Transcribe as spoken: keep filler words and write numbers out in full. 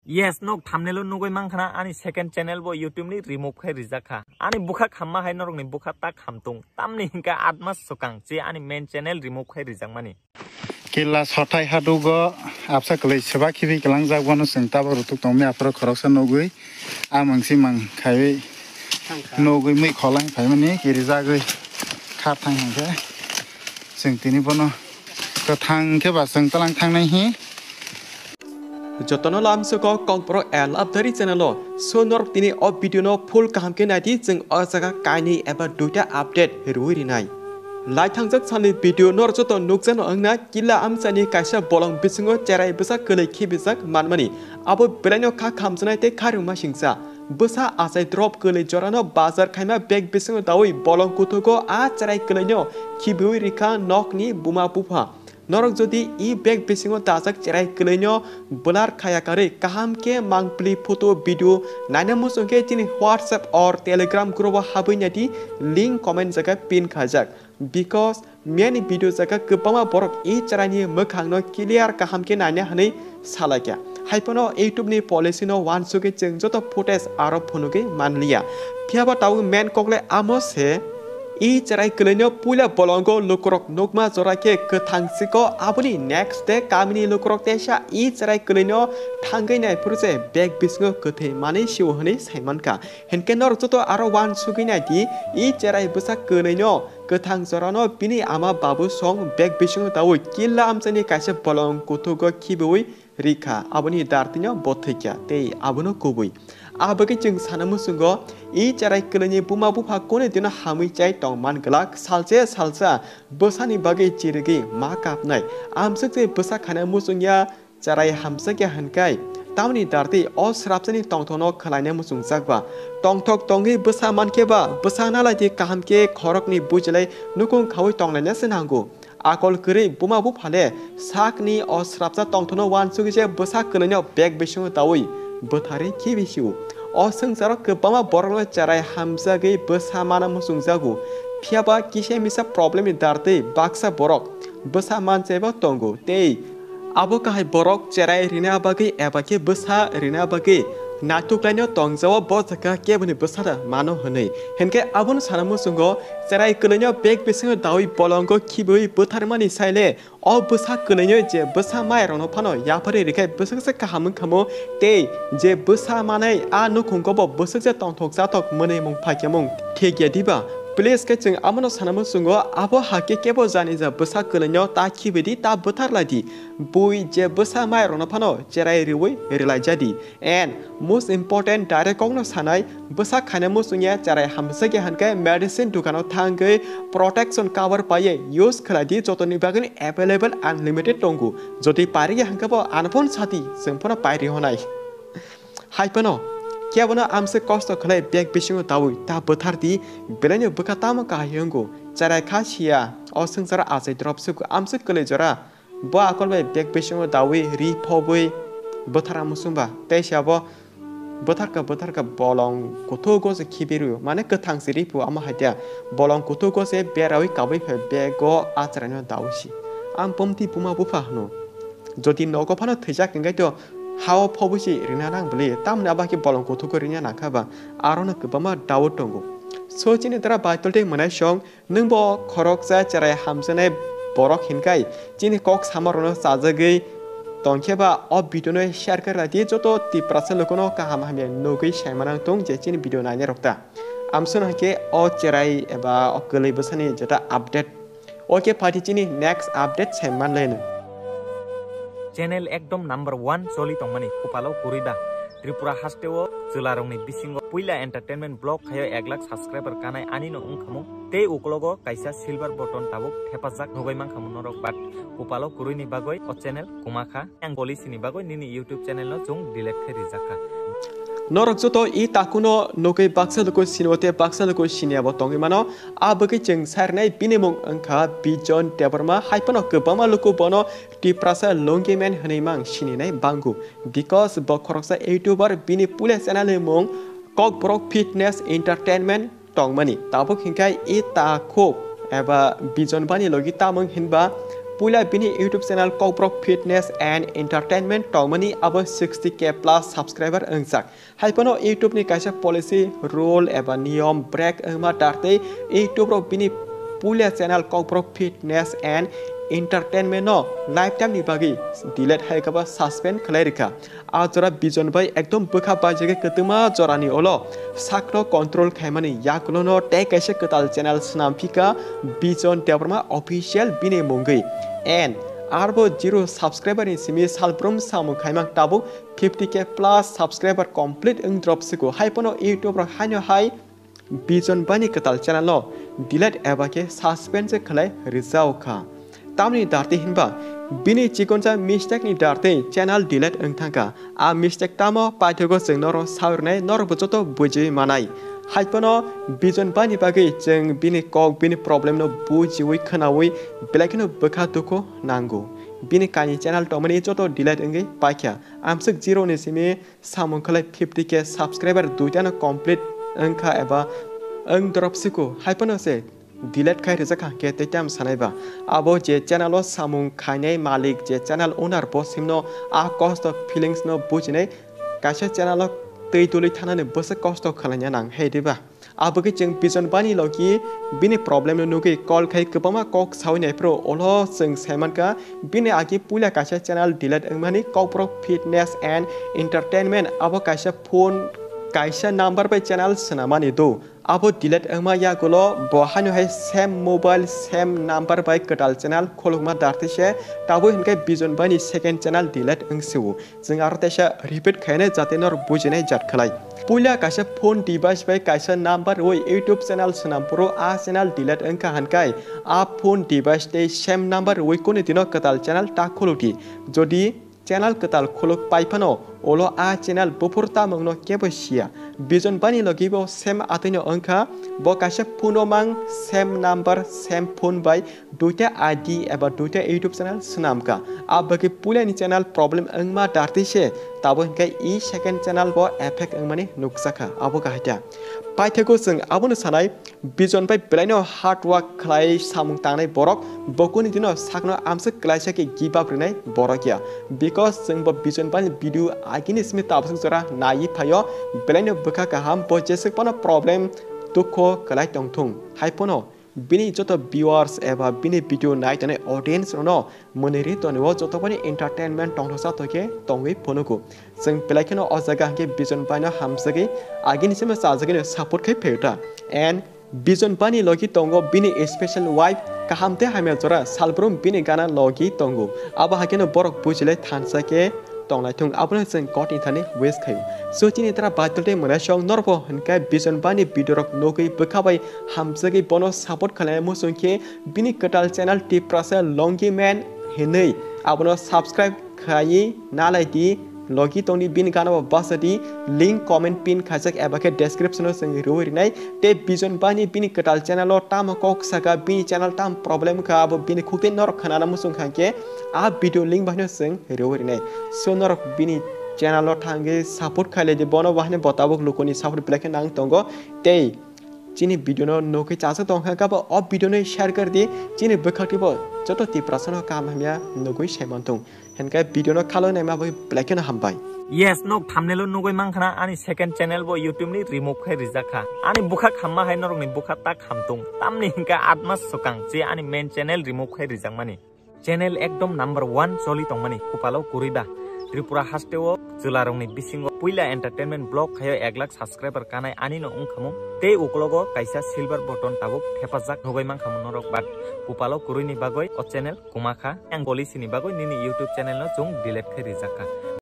Yes, nok thumbnail o nugui mankha na, ani second channel bo YouTube ni remove khai rijak kha. Ani bwkha khamma hai norok ni bwkha ta khamtung. Tamni hinkhe atma swkang che ani main channel remove khai rijakmani. Killa sothai hadugo absa kwlwi swba khibi kwlangjak, bono chwng tabuk rutuk tongmani aphuru khoroksa nugui, a mangsi mang khaiwi nugui mui kholang phaimani kirijagwi kharthang hinkhe chwng tini bono kwthang khe ba chwng tlang thangnai hi. Jotono lamsoko Kokborok L Update channel o. So norok tini o video no full kaham khe naidi, chwng o jaga kainwi eba duita update rwi rinai. Lai thangjak salni video norok joto nukjano wngna, killa amchani kaisa bolong bisingo cherai bwsa kwlwi khibijak manmani. Abo belaino kha khamjaknai tei kharwngma singcha. Bwsa achai drop kwlwi jorano bazar khaima bag bisingo daui bolong kuthugo a cherai kwlwino khibiui rikha nokni buma bupha. Norok jodi e bag bisingo dajak cherai kwlwino blur khaya karwi kaham khe mangpili photo video naina muchung khe chini WhatsApp or Telegram group o habwi naidi, link comment jaga pin khaijak. Because miyani video jaga kwbangma borok e cheraini mwkhangno clear kaham khe naina hwnwi salaikha. Haiphano YouTube ni policy no uansugwi chwng joto footage aro phunugwi manliya. Phiyaba tabuk main kok le amo se, e cherai kwlwino puila bolongo lukurok nukma jora khe kwthang siko, aboni next day kamini lukurok teisa e cherai kwlwino thangwi naiphuru se bag bisingo kwthwi manwi sio hwnwi saimankha. Hinkhe norok joto aro uansugwi naidi, e cherai bwsa kwlwino kwthang jorano bini ama babu song bag bisingo daui killa amchaini kaisa bolong kuthugo khibiui rikha, aboni dartino bo thwikha tei abono kubui. Abagwi chwng sana muchungo, e cherai kwlwini buma bupha kuni dino hamwi chai tongman glak, salche salsa bwsani bagwi chirigwi ma kapnai. Amswk je bwsa khana muchungya, cherai hamjakya hwnkhai, tamni dartwi o srapsani tongthokno khwlaina muchungjak ba? Tongthok tongwi bwsa mankhe ba, bwsa nalaidi kaham khe khoroknwi bujilai nukung khaui tonglaina se nango. Akol kwrwi buma buphale sakni o srapsa tongthokno uansugwi je bwsa kwlwino bag bisingo daui bwtharwi khibi sio. O swngcharo kwbangma borokno cherai hamjagwi bwsa mana muchungjago. Phiyaba kisa misa problemni dartwi baksa borok bwsa manchaibo tongo tei abo kahai borok cherai rina bagwi eba khe bwsa rina bagwi naituklaino tongjao bo jaga keboni bwsa da mano hwnwi. Hinkhe abono sana muchungo cherai kwlwino bag bisingo daui bolongo khibiui bwtharmani saile o bwsa kwlwino je bwsa mairokno phano yapharwi rikhe bwswk se kaham wngkhamu tei je bwsa manai a nukhungo bo bwswk se tongthok chathok mwnwi mung phaikhe mung thik ya diba? Please khe chwng abono sana muchungo abo hakhe kebo jani ja bwsa kwlwino ta khibidi ta bwtharlaidi. Bui je bwsa mairokno phano cherai riui rilaijadi. And most important, direct kokno sanai, bwsa khaina muchungya cherai hamjakya hwnkhe medicine dukano thangwi protection cover paiwi use khwlaidi, jotoni bagwino available unlimited tongo. Jodi pairikya hwnkhe bo ano phone sadi, chwng phano pairihonai. Haiphano kebono amswk kosto khlai bag bisingo daui ta bwthardi, belaino bwkha tamo kahai wngo, cherai kha siya, o swngcharo achai drop swk amswk kwlwi jora. Bo akol bai bag bisingo daui ri phobwi bwthara muchungba. Tei se abo bwtharka bwtharka bolong kuthugo se khibiru, mane kwthang se ri phu amo hai dia. Bolong kuthugo se beraui kabui phai bego acharaino daui si. Ang bomti buma bupha hwno. Jodi nogo phano thwijak hwnkhe to hao phobwi si rina nang bwli, tamni abo hai khe bolong kuthugo rina nangkha ba, arono kwbangma doubt tongo. So chini dara Baitul tei mwnaisong Nwng bo khoroksa cherai hamjaknai borok hinkhai chini kok samarokno chajagwi tongkhe ba o video no share khe rwdi joto Tiprasa lukuno kaham hamya nugwi saimanang tong je chini video nainai rok ta. Amswk hai khe o cherai eba o kwlwi bwsani jeta update. Okay, phaidi chini next update saimanlaino. Channel ekdom number one choli tongmani kupalo kwrwi ba. Tripura hasteo chwlarokni bisingo puila entertainment vlog khaio ek lakh subscriber kanai anino wngkhamung tei uklogo kaisa silver button tabuk thepajak nugwi mankhamung norok, but kupalo kwrwini bagwi o channel kwmakha. Ang policy ni bagwi nini YouTube channel no chwng delete khai rijak kha. Norok joto i takuno nugwi baksa luku sinio tei baksa luku siniya bo tongwi mano. A bagwi chwng sarinai bini mung wngkha Bijon Debbarma, haiphano kwbangma luku bono Tiprasa Lungi Man hwnwi mang sininai bango, because bo khoroksa YouTuber, bini puila channel ni mung Kokborok Fitness Entertainment tongmani. Tabuk hinkhai i takhuk eba Bijon bani logi tamung hinba Puila bini YouTube channel Kokborok Fitness and Entertainment tongmani abo sixty K plus subscriber wngjak. Haiphano YouTube ni kaisa policy, rule eba niyom break wngma dartwi YouTube rok bini puila channel Kokborok Fitness and Entertainment no lifetime ni bagwi delete hai khe ba suspend khlai rikha. A jora Bijon bai ekdom bwkha baijagwi kwtwma jorani ulo sakno control khaimani yakulono tei kaisa kwtal channel swnam phika Bijon Debbarma Official bini mungwi. And arbo zero subscriber ni simi salbrum samung khaimang tabuk fifty K plus subscriber complete wng drop siku. Haiphano YouTube rok haino hai Bijon bani kwtal channel no delete eba khe suspend se khlai rijao kha. Tamni dartwi hinba bini chikonsa mistake ni dartwi channel delete wng thangkha. A mistake tamo paithago chwng norok sawi rwnai, norokbo joto bujiwi manai. Haiphano Bijon bani bagwi chwng bini kok, bini problem no bujiwi khwnawi belai kheno bwkha dukhu nango. Bini kainwi channel tongmani joto delete wngwi paikha. Amswk zero ni simi samung khlai fifty K subscriber duitano complete wngkha eba wng drop siku, haiphano se delete khai rijak kha hwnkhe tei tamo sanai ba. Abo je channel o samung khainai malik, je channel owner bo simno a kosto feelings no bujinai kaisa channel o twi tuli thanani bwswk kosto khlaina nang hai diba? Abo khe chwng Bijon bani logi bini problem no nugwi call khai kwbangma kok sawi nai phuru ulo chwng sai mankha bini agi puila kaisa channel delete wngmani Kokborok Fitness and Entertainment, abo kaisa phone kaisa number bai channel swnamani do. Abo delete wngma yagulo bo haino hai same mobile same number bai kwtal channel khulukma dartwi se tabuk hinkhe Bijon bani second channel delete wngsiwo. Chwng aro teisa repeat khainai jate norok bujinai jat khlai. Puila kaisa phone device bai kaisa number rwi YouTube channel swnam phuru a channel delete wngkha hwnkhai a phone device tei same number rwi kunu dino kwtal channel ta khulukdi. Jodi channel kwtal khuluk pai phano ulo a channel buphur tamungno kebo siya. Bijon bani logi bo same atwino wngkha, bo kaisa phone o mang same number same phone bai duita I D eba duita YouTube channel swnamkha. A bagwi puilani channel problem wngma dartwi se tabo hinkhe i second channel bo effect wngmani nukjakha. Abo kahai ta. Paithago chwng abono sanai, Bijon bai belaino hard work khlai samung tangnai borok, bo kuni dino sakno amswk klaisa khe give up rinai borok ya. Because chwng bo Bijon bani video agini simi tabaswk jora naiwi phaio, belaino bwkha kaham, bo jeswk phano problem dukho kwlai tongthung. Hai phano bini joto viewers eba bini video nai tongnai audience rokno mwnwi ri tonwi o joto bani entertainment tongthoksa tongkhe tongwi phunugo. Chwng belai kheno o jaga hwnkhe Bijon bhaino hamjagwi agini simi chajagwino support khai phaio ta. And Bijon bhani logi tongo bini special wife, kaham tei hamya jora salbrum bini gana logi tongo. Abo haikhe no borok bujilai thansa khe tongnaithung, abono chwng God ni thani wish khaio. So chini tara baitol tei mwnaisong norokbo hinkhe Bijon bhani video rok nugwi bwkha bai hamjagwi bono support khlainai muchung khe bini kwtal channel Tiprasa Longi Man hinwi abono subscribe khaiwi nalai di, logi tongdi bini gana bo basa di, link comment pin khaijak eba khe description o chwng rwi rinai. Tei Bijon bhani bini kwtal channel o tamo kok saka, bini channel tam problem kha, abo bini khukti norok khnana muchung kha khe a video link bahino chwng rwi rinai. So norok bini channel o thangwi support khailai di, bono bahino bo tabuk lukuni support belai khe nang tongo. Tei chini video no nugwi chajak tong kha khe bo o video no share kar di, chini bwkhak tei bo joto Tiprasa no kaham hamya nugwi sai manthung. Hinkhe video no khalo naima bai belai kheno hambai. Yes, nok thumbnail o nugwi mankha na ani second channel bo YouTube ni remove khai rijak kha. Ani bwkha khamma hai norok ni bwkha tak hamtung. Tamni hinkhe atma swkang je ani main channel remove khai rijak mani. Channel ekdom number one choli tongmani kupalo kwrwi ba. Tripura haste o chwla rokni bisingo puila entertainment vlog khaio ek lakh subscriber kanai ani no wngkhamung. Tei uklogo kaisa silver button tabuk thepajak nugwi mankhamung norok, but kupalo kwrwini bagwi o channel kwmakha. Ang policy ni bagwi nini YouTube channel no chwng delete khai rijak kha.